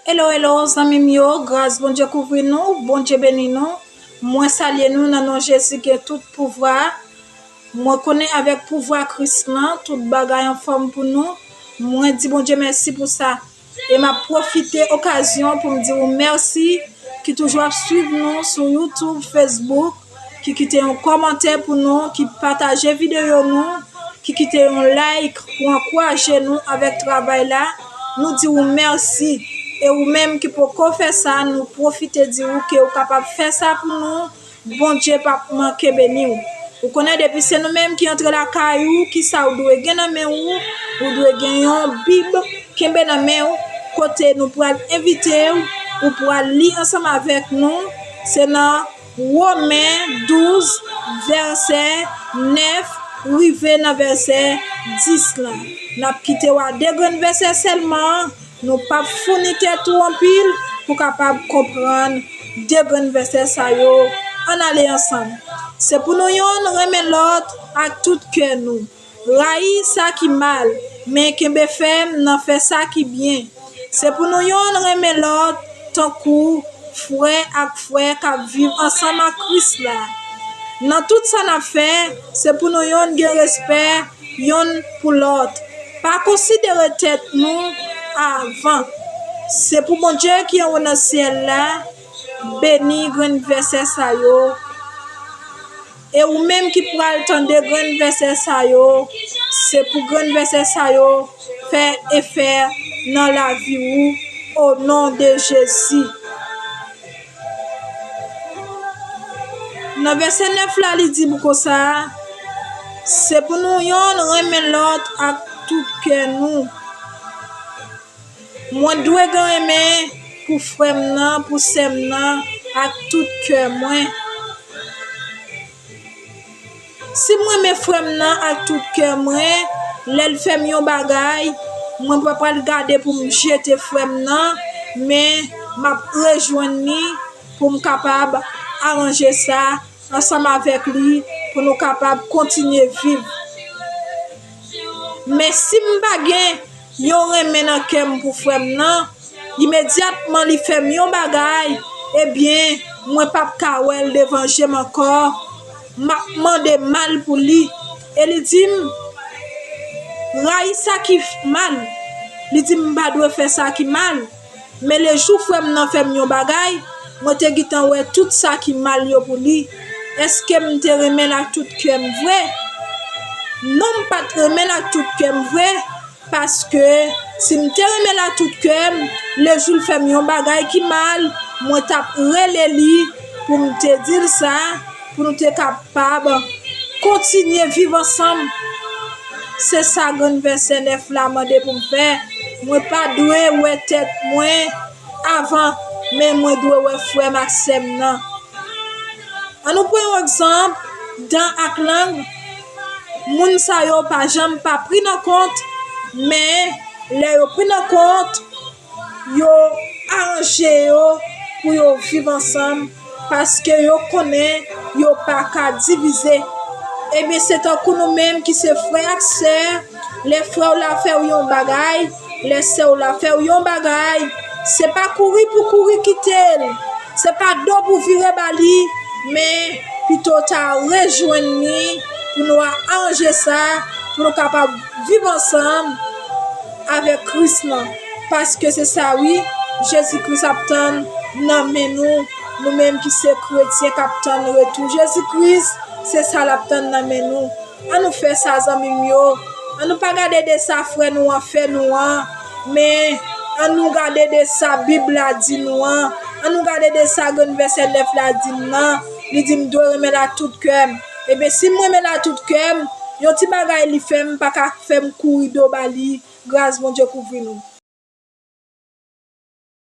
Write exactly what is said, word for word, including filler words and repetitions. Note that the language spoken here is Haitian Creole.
Hello, hello, zanmi m yo, gras Bondye kouvri nou, Bondye beni nou. Mwen salye nou nan non Jezi gen tout pouvwa. Mwen konnen avèk pouvwa Kris lan, tout bagay anfòm pou nou. Mwen di Bondye mèsi pou sa. E m ap pwofite okazyon pou m di ou mèsi ki toujou ap swiv nou sou YouTube, Facebook, ki kite yon kòmantè pou nou, ki pataje videyo nou, ki kite yon like pou ankouraje nou avèk travay la. Nou di ou mèsi. E ou menm ki poko fè sa, nou pwofite di ou ke ou kapab fè sa pou nou. Bondye p ap manke beni w. Ou konnen depi se nou menm ki antre lakay ou, kisa ou dwe gen nan men ou? Ou dwe gen yon Bib kenbe nan men w, kote nou pral envite w, ou pral li ansanm avèk nou. Se nan Women douz, vèsè nèf rive nan vèsè dis lan. N ap kite w a de grenn vèsè sèlman. Nou p ap founi tèt ou anpil pou kapab konprann de grenn vèsè sa yo. Ann ale ansanm. Se pou nou yonn renmen lòt ak tout kè nou. Rayi sa ki mal, men kenbe fèm nan fè sa ki byen. Se pou nou yonn renmen lòt tankou frè ak frè k ap viv ansanm ak Kris la. Nan tout sa n ap fè, se pou nou yonn gen respè yonn pou lòt. Pa konsidere tèt nou avan. Se pou Bondye ki anwo nan syèl la beni grenn vèsè sa yo. E ou menm ki pral tande grenn vèsè sa yo, se pou grenn vèsè sa yo fè efè nan lavi ou, o non de Jezi. Nan vèsè nèf la, li di m konsa, se pou nou yonn renmen lòt ak tout kè nou. Mwen dwe gen renmen pou frè m nan, pou sè m nan, ak tout kè mwen. Si m renmen frè m nan ak tout kè mwen, lè l fè m yon bagay, mwen pa pral gade pou m jete frè m nan, men m ap rejwenn li pou m kapab aranje sa ansanm avèk li, pou nou kapab kontinye viv. Men si m pa gen yon renmen nan kè m pou frè m nan, imedyatman li fè m yon bagay, ebyen, mwen p ap ka wè l devan je m ankò. M ap mande mal pou li. E li di m, rayi sa ki mal. Li di m m pa dwe fè sa ki mal. Men lejou frè m nan fè m yon bagay, mwen te gentan wè tout sa ki mal yo pou li. Èske m te renmen l ak tout kè m vre? Non, m pa t renmen l ak tout kè m vre, paske si m te renmen l ak tout kè m, lejou l fè m yon bagay ki mal, mwen t ap rele li pou m te di l sa, pou nou te kapab kontinye viv ansanm. Se sa grenn vèsè nèf la mande pou m fè. Mwen pa dwe wè tèt mwen avan, men mwen dwe wè frè m ak sè m nan. Ann nou pran yon egzanp, dan ak lang. Moun sa yo pa janm pa pri nan kont, men lè yo pri nan kont, yo aranje yo pou yo viv ansanm, paske yo konnen yo pa ka divize. Ebyen, se tankou nou menm ki se frè ak sè, lè frè w la fè w yon bagay, lè sè w la fè w yon bagay, se pa kouri pou kouri kite l, se pa do pou vire ba li, men pito ta rejwenn li pou nou aranje sa, pou nou kapab viv ansanm avèk Kris lan. Paske se sa wi, Jezi Kris ap tann nan men nou, nou menm ki se kretyen k ap tann retou Jezi Kris, se sa l ap tann nan men nou. Ann nou fè sa, zanmi m yo. Ann nou pa gade de sa frè nou an fè nou an, men ann nou gade de sa Bib la di nou an. Ann nou gade de sa grenn vèsè nèf la di m nan. Li di m dwe renmen l ak tout kè m. Ebyen, si m renmen l ak tout kè m, yon ti bagay li fè m pa ka fè m kouri do ba li. Gras Bondye kouvri nou.